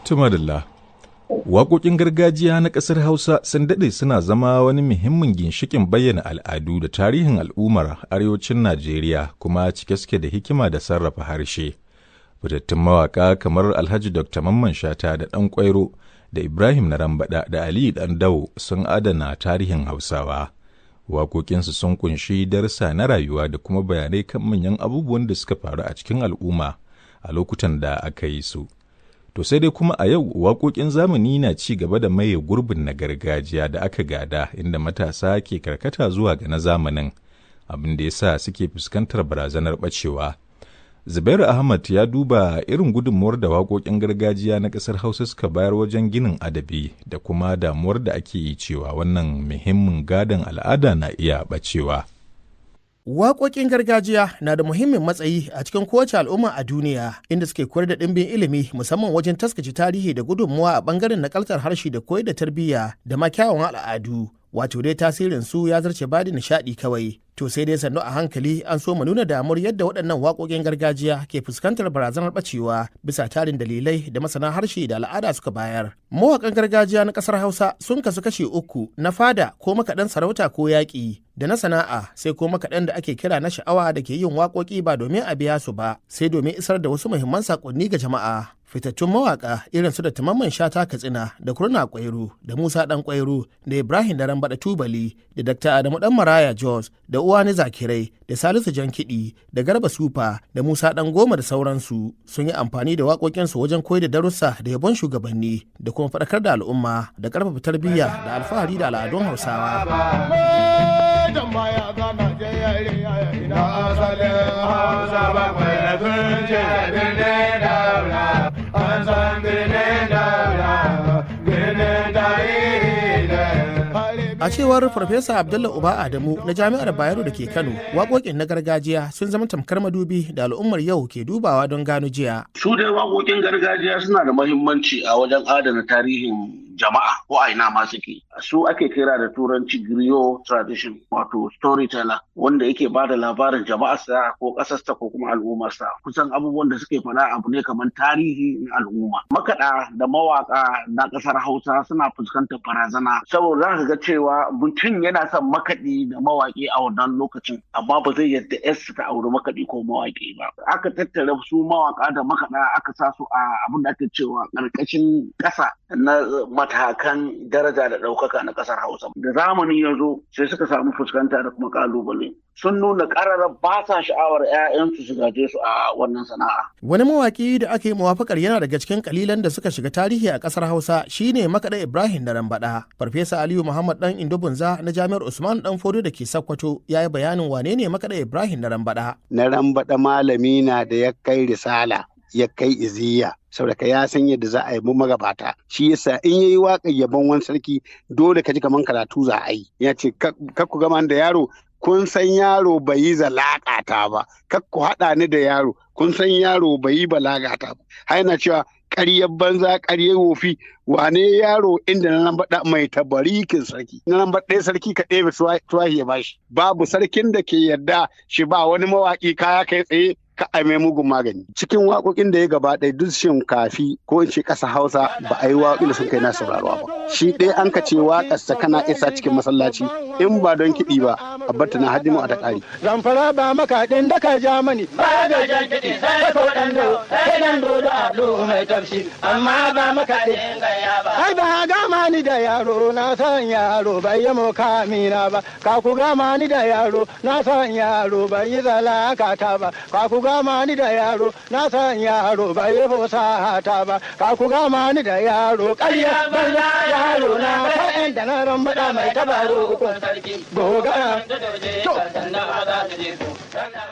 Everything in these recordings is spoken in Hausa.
Tumadalla. Waƙoƙin gargajiya na ƙasar Hausa sun daɗe suna zama wani muhimmin ginshiƙin bayyana al'adu da tarihin al'ummar Arewacin Najeriya, kuma cike suke da hikima da sarrafa harshe. Fitattun mawaƙa kamar Alhaji Dr. Mamman Shata da Ɗan Ƙwairo da Ibrahim Narambaɗa da Aliyu Ɗandawo sun adana tarihin Hausawa. Waƙoƙinsu sun ƙunshi darussa na rayuwa da kuma bayanai kan manyan abubuwan da suka faru a cikin al'umma a lokutan da aka yi su. To sai dai kuma a yau waƙoƙin zamani na ci gaba da maye gurbin na gargajiya da aka gada, inda matasa ke karkata zuwa ga na zamanin, abin da ya sa suke fuskantar barazanar ɓacewa. Zubairu Ahmad ya duba irin gudunmuwar da waƙoƙin gargajiya na ƙasar Hausa suka bayar wajen ginin adabi da kuma damuwar da ake yi cewa wannan muhimmin gadon al'ada na iya ɓacewa. Waƙoƙin gargajiya na da muhimmin matsayi a cikin kowace al'umma a duniya, inda suke koyar da ɗimbin ilimi, musamman wajen taskace tarihi da gudunmuwa a ɓangaren nakaltar harshe da koyar da tarbiyya da ma kyawawan al'adu. Wato dai tasirin su ya zarce bada nishaɗi kawai. To sai dai sannu a hankali an so mu nuna damuwar yadda waɗannan waƙoƙin gargajiya ke fuskantar barazanar ɓacewa bisa tarin dalilai da masana harshe da al'ada suka bayar. Mawaƙan gargajiya na ƙasar Hausa sun kasu kashi uku: na fada ko makaɗan sarauta ko yaƙi, da na sana'a, sai ko makaɗan da ake kira na sha'awa da ke yin waƙoƙi ba domin a biya su ba, sai domin isar da wasu muhimman saƙonni ga jama'a. Fitattun mawaƙa irin su da Mamman Shata Katsina da Kurna Kwairo da Musa Dan Kwairo da Ibrahim Daren Baɗa Tubali da Dr. Adamu Dan Maraya Jos da Uwani Zakirai da Salisu Jankiɗi da Garba Sufa da Musa Dan Goma da sauransu sun yi amfani da waƙoƙinsu wajen koyar da darussa da yabon shugabanni da kuma faɗakar da al'umma da ƙarfafa tarbiyya da alfahari da al'adun Hausawa. A cewar Farfesa Abdullah Uba Adamu na Jami'ar Bayero da ke Kano, waƙoƙin na gargajiya sun zama tamkar madubi da al'ummar yau ke dubawa don gano jiya. Su dai waƙoƙin gargajiya suna da mahimmanci a wajen adana tarihin jama'a ko a ina ma suke. Su ake kira da Turanci griot tradition, wato storyteller wanda yake ba da labarin jama'arsa ko ƙasarsa ko kuma al'ummarsa. Kusan abubuwan da suke faɗa abu ne kamar tarihi na al'umma. Makaɗa da mawaƙa na ƙasar Hausa suna fuskantar barazana, saboda za ka ga cewa mutum yana son makaɗi da mawaƙi a wannan lokacin, amma ba zai yadda yarsa ta auri makaɗi ko mawaƙi ba. Aka tattara su mawaƙa da makaɗa, aka sa su a abin da ake cewa ƙarƙashin ƙasa na matakan daraja da ɗaukaka na ƙasar Hausa. Da zamani ya zo, sai suka samu fuskanta da kuma ƙalubale. Sun nuna ƙarara ba sa sha'awar 'ya'yansu su gaje su a wannan sana'a. Wani mawaƙi da aka yi muwafakar yana daga cikin kalilan da suka shiga tarihi a ƙasar Hausa shine makaɗa Ibrahim Narambaɗa. Farfesa Aliyu Muhammad Dan Indo Bunza na Jami'ar Usman Dan Fodo da ke Sokoto ya yi bayanin wane ne makaɗa Ibrahim Narambaɗa. Narambaɗa malami na da ya kai risala, ya kai iziya, saboda ya san yadda za a yi magabata. Shi yasa in yayi waƙar yabon wani sarki, dole ka ji kaman karatu za a yi. Ya ce, "Kak ku gama da yaro, kun san yaro bai yi zalaƙata ba. Kak ku haɗa ni da yaro, kun san yaro bai yi balagata ba." Har yana cewa, "Ƙaryar banza, ƙaryar wofi, wane yaro inda na nan baɗa mai tabarikin sarki na nan ɗaya sarki ka ɗebe tuwahi ya bashi. Babu sarkin da ke yarda shi ba wani mawaƙi kaya kai tsaye ka a mai mugun magani." Cikin waƙoƙin da ya gaba ɗaya, duk Shinkafi ko in ce ƙasa Hausa, ba a yi waƙoƙin da sun kai na sauraruwa ba. Shi ɗaya an ka ce waƙarsa kana isa cikin masallaci, in ba don kiɗi ba, a batta na hadimu a ta ƙari. Zamfara ba makaɗin da ka ja mani ba da jan kiɗi, sai ko ɗan do sai ɗan dodo a mai tafshi, amma ba makaɗin gaya ba. Ai ba gama ni da yaro, na san yaro bai yi mukamina ba. Ka ku gama ni da yaro, na san yaro bai yi zalakata ba. Ka ku gama ni da yaro, na san yaro bai yi fusata ba. Ka ku gama ni da yaro, ƙarya banza, yaro na ta inda na rambaɗa mai tabaru ukun sarki. Goga.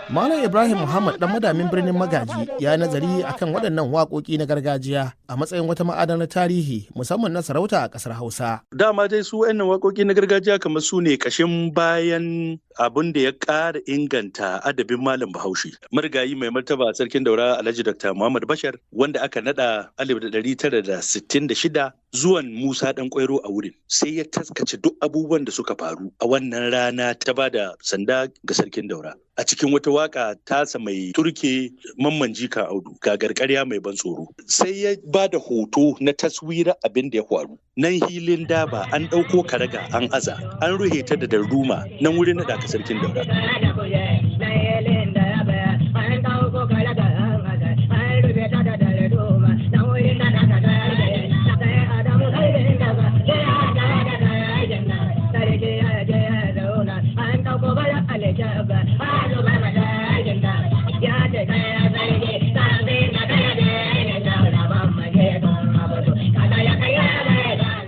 Malam Ibrahim Muhammad dan madamin birnin Magaji ya nazari akan waɗannan waƙoƙi na gargajiya a matsayin wata ma'adanar tarihi, musamman na sarauta a ƙasar Hausa. Dama dai su waɗannan waƙoƙi na gargajiya kamar su ne ƙashin bayan abin da ya ƙara inganta adabin Malam Bahaushe. Marigayi Marigayi mai martaba Sarkin Daura Alhaji Dr. Muhammad Bashar, wanda aka nada 1966, zuwan Musa Dan Kwairo a wurin sai ya taskace duk abubuwan da suka faru a wannan rana ta ba da sanda ga Sarkin Daura. A cikin wata waka tasa mai turke "Mamman Jika Audu ga garkarya mai ban tsoro", sai ya ba da hoto na taswira abin da ya faru. Nan hilin daba an ɗauko karaga an aza, an ruhe ta da darduma, nan wurin naɗa ka Sarkin Daura.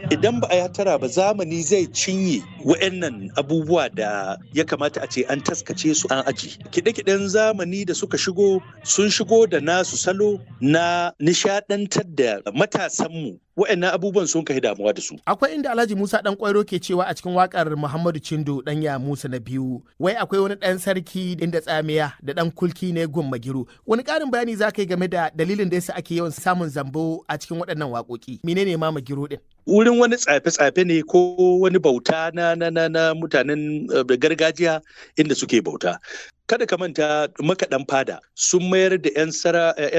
Idan ba a yi tara ba, zamani zai cinye wa'annan abubuwa da ya kamata a ce an taskace su an aji. Kiɗe-kiɗen zamani da suka shigo sun shigo da nasu salo na nishaɗantar da matasanmu, wa'annan abubuwan sun kai damuwa da su. Akwai inda Alhaji Musa Dan Kwairo ke cewa a cikin wakar Muhammadu Chindo Dan Ya Musa na biyu, wai akwai wani dan sarki inda tsamiya da dan kulki ne gun magiru. Wani ƙarin bayani za ka yi game da dalilin da yasa ake yawan samun zambo a cikin waɗannan waƙoƙi? Menene ma magiro din? Wurin wani tsafe-tsafe ne ko wani bauta na mutanen gargajiya inda suke bauta. Kada ka manta, makaɗan fada sun mayar da 'yan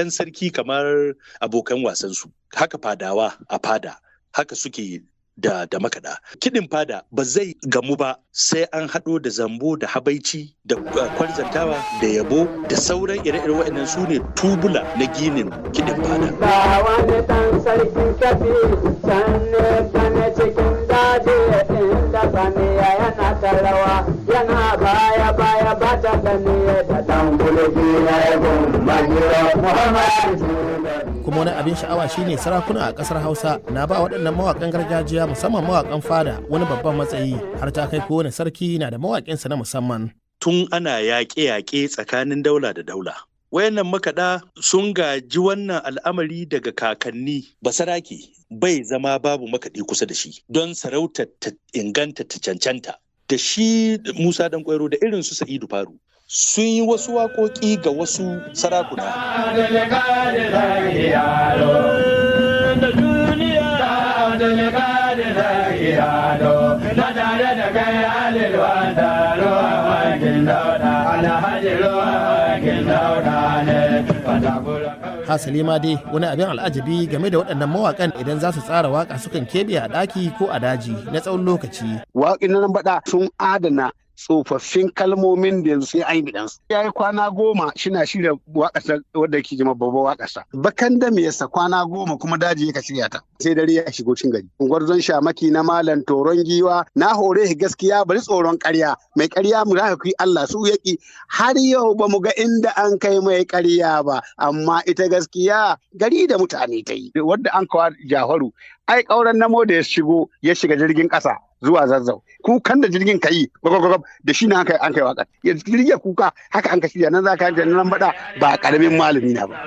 sarki kamar abokan wasansu. Haka fadawa a fada, haka suke da makaɗa. Kiɗin fada ba zai gamu ba sai an haɗo da zambo da habaici da kwarzantawa da yabo da sauran ire-ire. Waɗannan su ne tubula na ginin kiɗin fada. Ga wani ɗan sarki kafi can ne cikin daji inda saniya yana ta rawa yana baya baya ba ta gani da ɗan kulki na ya Muhammad. Kuma wani abin sha'awa shine sarakuna a kasar Hausa na ba waɗannan mawakan gargajiya, musamman mawakan fada, wani babban matsayi, har ta kai kowane sarki na da mawakinsa na musamman. Tun ana yaƙe-yaƙe tsakanin daula da daula, wayannan makaɗa sun gaji wannan al'amari daga kakanni. Basarake bai zama babu makaɗi kusa da shi don sarautar ta inganta, ta cancanta. Da shi Musa Dan Kwairo da irin su Sa'idu Faru sun yi wasu waƙoƙi ga wasu sarakuna. Hasali ma dai wani abin al'ajabi game da waɗannan mawakan, idan za su tsara waka sukan keɓe a ɗaki ko a daji na tsawon lokaci. Waƙin nan baɗa sun adana tsofaffin kalmomin da yanzu sai an yi bidansu. Ya yi kwana 10 shina shirya waƙasa wadda ke jima babban waƙasa. Bakan da me yasa kwana 10 kuma daji ya shirya ta. Sai dare ya shigo cin gari. Gwarzon shamaki na malam toron giwa na hore shi gaskiya bari tsoron ƙarya. Mai ƙarya mu za ku Allah su yaƙi, har yau ba mu ga inda an kai mai ƙarya ba, amma ita gaskiya gari da mutane ta yi. Wadda an kawo Jafaru, ai ƙauren namo da ya shigo, ya shiga jirgin ƙasa zuwa Zazzau, kukan da jirgin ka yi gwagwagwag da shi ne an kai waka ya jirgin kuka, haka an ka shirya nan za ka yanke nan baɗa ba ƙaramin malami na ba.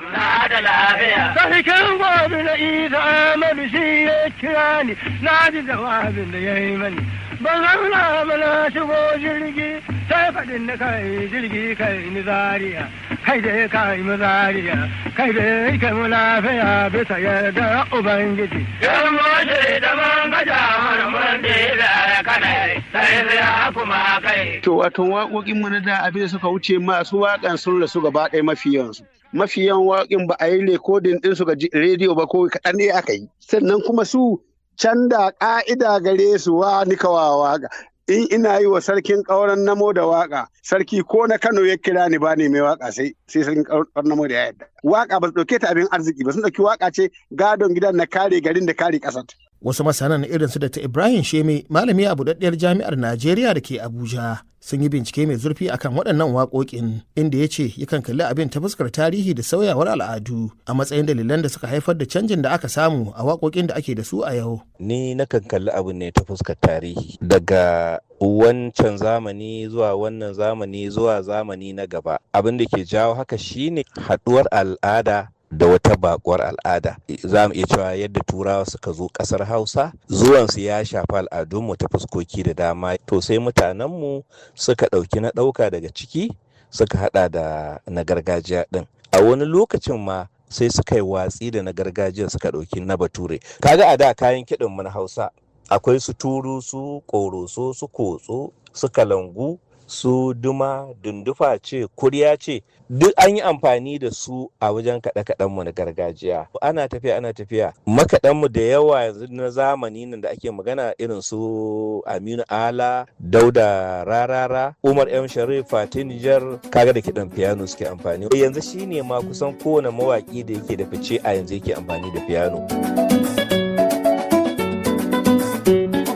Sarkin gobe na Isa Ahmadu shi ya kira ni, na ji jawabin da ya yi mani. Ban zauna ba, na shigo jirgi, sai faɗin na kai jirgi kai ni Zariya. Kai da kai mu Zariya, kai da kai mu lafiya bisa yarda Ubangiji. Yan mace da man gaja mana mun da kanai, sai ya kuma kai. To wato waƙoƙin mu na da, abin da suka wuce, masu waƙan sun rasu gaba ɗaya mafi yawansu. Mafi yawan waƙin ba a yi rekodin ɗin su ga rediyo ba, ko kaɗan ne aka yi. Sannan kuma su can da ƙa'ida gare su wa nikawa waƙa. In ina yi wa Sarkin Ƙauren Namo da waƙa, sarki ko na Kano ya kira ni, ba ne mai waƙa sai Sarkin Ƙauren Namo da ya yarda. Waƙa ba su ɗauke ta abin arziki ba, sun ɗauki waƙa ce gadon gidan na kare garin da kare ƙasar. Wasu masanan irin su Dr. Ibrahim Sheme, malami a budaddiyar jami'ar Najeriya da ke Abuja, sun yi bincike mai zurfi akan waɗannan waƙoƙin, inda ya ce yakan kalli abin ta fuskar tarihi da sauyawar al'adu a matsayin dalilan da suka haifar da canjin da aka samu a waƙoƙin da ake da su a yau. Ni nakan kalli abin ne ta fuskar tarihi, daga wancan zamani zuwa wannan zamani zuwa zamani na gaba. Abin da ke jawo haka shine haɗuwar al'ada da wata bakuwar al'ada. Za mu iya cewa yadda Turawa suka zo kasar Hausa, zuwansu ya shafi al'adunmu ta fuskoki da dama. To sai mutanenmu suka ɗauki na ɗauka daga ciki. Suka hada da na gargajiya din. A wani lokacin ma sai suka yi watsi da na gargajiya, suka ɗauki na Bature. Kaga a da kayan kiɗin mu na Hausa akwai su turu, su ƙoroso, su kotso, su kalangu, su duma, dundufa ce, kurya ce, duk an yi amfani da su a wajen kaɗe-kaɗenmu na gargajiya. Ana tafiya, ana tafiya, makaɗanmu da yawa yanzu na zamani nan da ake magana, irin su Aminu Ala, Dauda Rarara, Umar M Sharif, Fatin Nijar, kaga da kiɗan piano suke amfani yanzu. Shine ma kusan kowane mawaƙi da yake da fice a yanzu yake amfani da piano.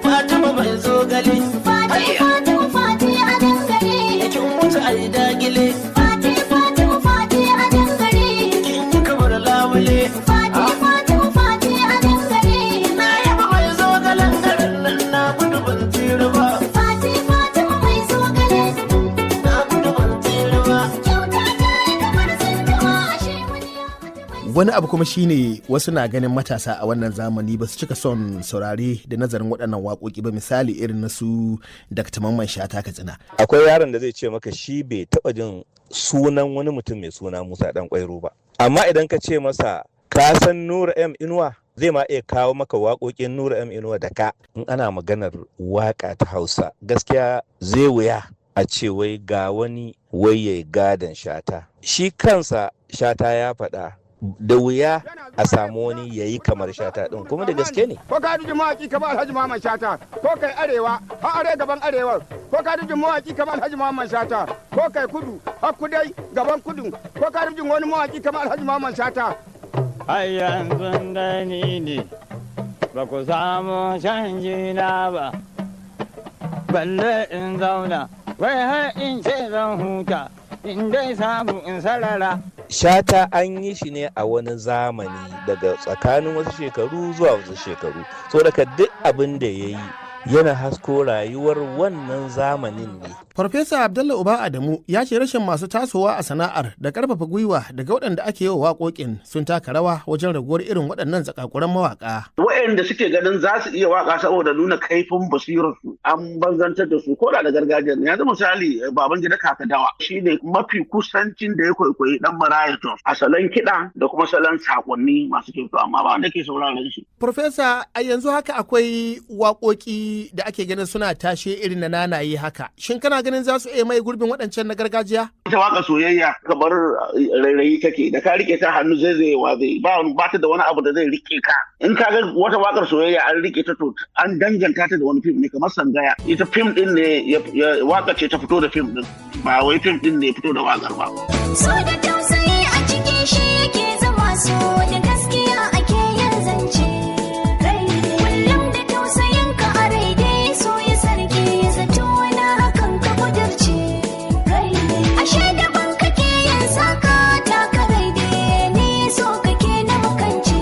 Fatima mai zogale. Fati, Fatima, Fati a dangare. Kin mutu a dagile. Fati, Fatima, Fati a dangare. Kin yi kamar labule. Fati, Fatima, Fati a dangare. Na yaba mai zogalen garin nan, na gudu ban tsira ba. Fati, Fatima mai zogale. Na gudu ban tsira ba. Kyauta ta yi kamar zinduma, ashe wani ya mata bai. Wani abu kuma shine wasu na ganin matasa a wannan zamani ba su cika son saurare da nazarin waɗannan waƙoƙi ba, misali irin na su Dr. Mamman Shata Katsina. Akwai yaron da zai ce maka shi bai taba jin sunan wani mutum mai suna Musa Dan Kwairo ba, amma idan ka ce masa ka san Nura M Inuwa, zai ma iya kawo maka waƙoƙin Nura M Inuwa da ka. In ana maganar waƙa ta Hausa, gaskiya zai wuya a ce wai ga wani wai yayi gadon Shata. Shi kansa Shata ya faɗa, da wuya a samu wani yayi kamar Shata ɗin, kuma da gaske ne. Ko ka duji mawaki kamar Alhaji Muhammad Shata, ko kai arewa har are gaban arewa, ko ka duji mawaki kamar Alhaji Muhammad Shata, ko kai kudu har kudai gaban kudu, ko ka duji wani mawaki kamar Alhaji Muhammad Shata. Har yanzu da ni ne ba ku samu canji na ba, balle in zauna, wai har in ce zan huta, in dai samu in sarara. Shata an yi shi ne a wani zamani daga tsakanin wasu shekaru zuwa wasu shekaru, so daga duk abin da ya yi yana hasko rayuwar wannan zamanin ne. Farfesa Abdallah Uba Adamu ya ce rashin masu tasowa a sana'ar da karfafa gwiwa daga waɗanda ake yi wa waƙoƙin sun taka rawa wajen raguwar irin waɗannan zakakuran mawaƙa. Waɗanda suke ganin za su iya waka saboda nuna kaifin basirarsu, an banzantar da su ko da gargajiyar. Yanzu misali, Baban Gida Kakadawa shine mafi kusancin da ya kwaikwayi Dan Maraya Jos a salon kiɗa da kuma salon sakonni masu kyau, to amma ba wanda ke sauraron shi. Farfesa, a yanzu haka akwai waƙoƙi da ake ganin suna tashe irin na nanaye haka. Shin kana ganin za su iya mai gurbin waɗancan na gargajiya? Ita waka soyayya kamar rairayi take, da ka rike ta hannu zai zai wa zai ba ba ta da wani abu da zai rike ka. In ka ga wata wakar soyayya an rike ta, to an danganta ta da wani fim ne, kamar Sangaya. Ita fim din ne waka ce ta fito da fim din, ba wai fim din ne ya fito da wakar ba. So da tausayi a cikin shi yake zama, so da gaskiya ake yin zance. Kullum da tausayin ka a rai dai, so ya sarki zato na hakan ka kudurce. Ashe daban kake yin saka taka rai dai, ni so kake na makance.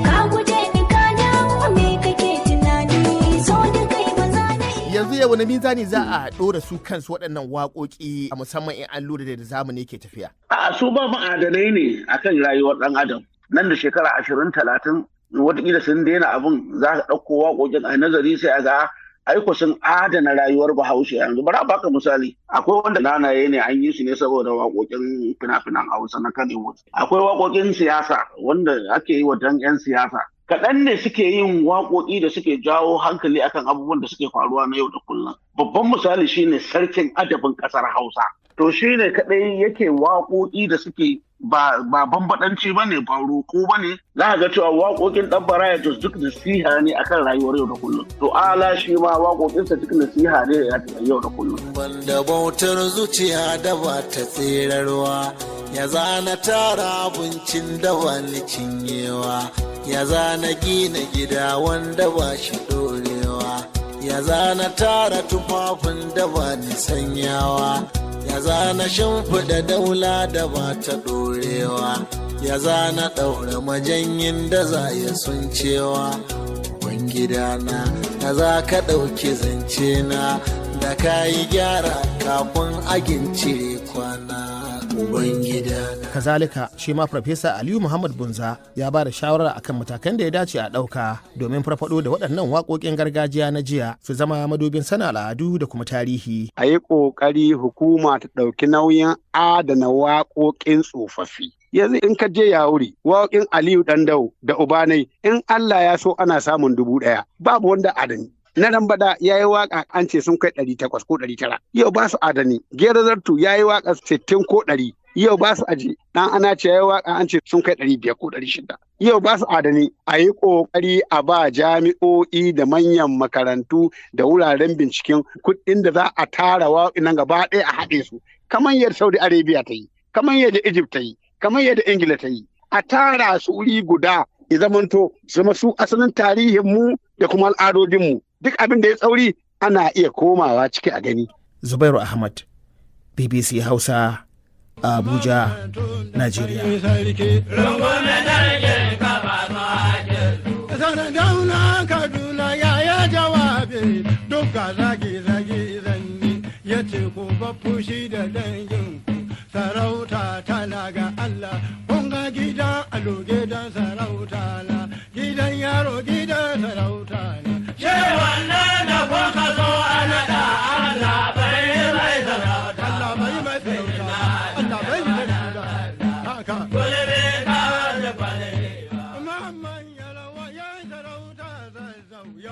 Ka guje ni ka dawo, me kake tunani, so da kai ba za na Yanzu ya wani mizani za a ɗora su kansu waɗannan waƙoƙi, a musamman in an lura da yadda zamani ke tafiya? A su ba ma'adanai ne akan rayuwar ɗan adam. Nan da shekara 20, 30, watakila sun daina abin, za ka ɗauko waƙoƙin a nazari, sai a ga aiko sun adana rayuwar Bahaushe. Yanzu bari a baka misali, akwai wanda nanaye ne, an yi su ne saboda waƙoƙin fina-finan Hausa na Kannywood. Akwai waƙoƙin siyasa wanda ake yi wa dan 'yan siyasa. Kaɗan ne suke yin waƙoƙi da suke jawo hankali akan abubuwan da suke faruwa na yau da kullum. Babban misali shine Sarkin Adabin ƙasar Hausa. To shi ne kaɗai yake waƙoƙi da suke ba bambaɗanci ba ne, ba roƙo ba ne. Za ka ga cewa waƙoƙin Ɗan Baraya Jos duk nasiha ne akan rayuwar yau da kullum. To Ala shi ma waƙoƙinsa duk nasiha ne a yau da kullum. Banda bautar zuciya da ba ta tserarwa, ya zana tara abincin da ba ni cinyewa, ya zana gina gida wanda ba shi dorewa, ya zana tara tufafin da ba ni sanyawa, ya zana shimfiɗa daula da ba ta ɗorewa, ya zana ɗaura majanyin da za ya suncewa. Gidana da za ka ɗauki zance na da ka yi gyara kafin agin cire kwana. Ubangida. Kazalika shi ma Farfesa Aliyu Muhammad Bunza ya ba da shawara akan matakan da ya dace a ɗauka domin farfaɗo da waɗannan waƙoƙin gargajiya na jiya su zama madubin sana al'adu da kuma tarihi. A yi ƙoƙari hukuma ta ɗauki nauyin adana waƙoƙin tsofaffi. Yanzu in ka je Yawuri, waƙoƙin Aliyu Ɗandau da Ubanai, in Allah ya so ana samun 1000, babu wanda adani. Na Rambada ya yi waƙa an ce sun kai 800 ko 900, yau ba su adani. Gera Zartu ya yi waƙa 60 ko 100, yau ba su aji. Dan ana ce ya yi waƙa an ce sun kai 500 ko 600, yau ba su adani. A yi ƙoƙari a ba jami'o'i da manyan makarantu da wuraren binciken kuɗin da za a tara waƙin nan gaba ɗaya a haɗe su, kamar yadda Saudi Arabia ta yi, kamar yadda Egypt ta yi, kamar yadda Ingila ta yi, a tara su wuri guda ya zamanto zama su asalin tarihin mu da kuma al'adodinmu. Duk abin da ya tsauri ana iya komawa ciki a gani. Zubairu Ahmad, BBC Hausa, Abuja, Najeriya. Sardauna Kaduna ya yi jawabi duka zagi-zagi zanni ya ce ku ba fushi da danginku, sarauta tana ga Allah. Kun ga gidan alo gidan sarauta na, gidan yaro gidan sarauta na. Shewan nan da kuka zo ana da Allah bai mai sarauta, Allah bai mai sarauta, Allah bai mai sarauta haka. Kulbe ka da kwale. Muhammad Yalawa ya sarauta zazzau.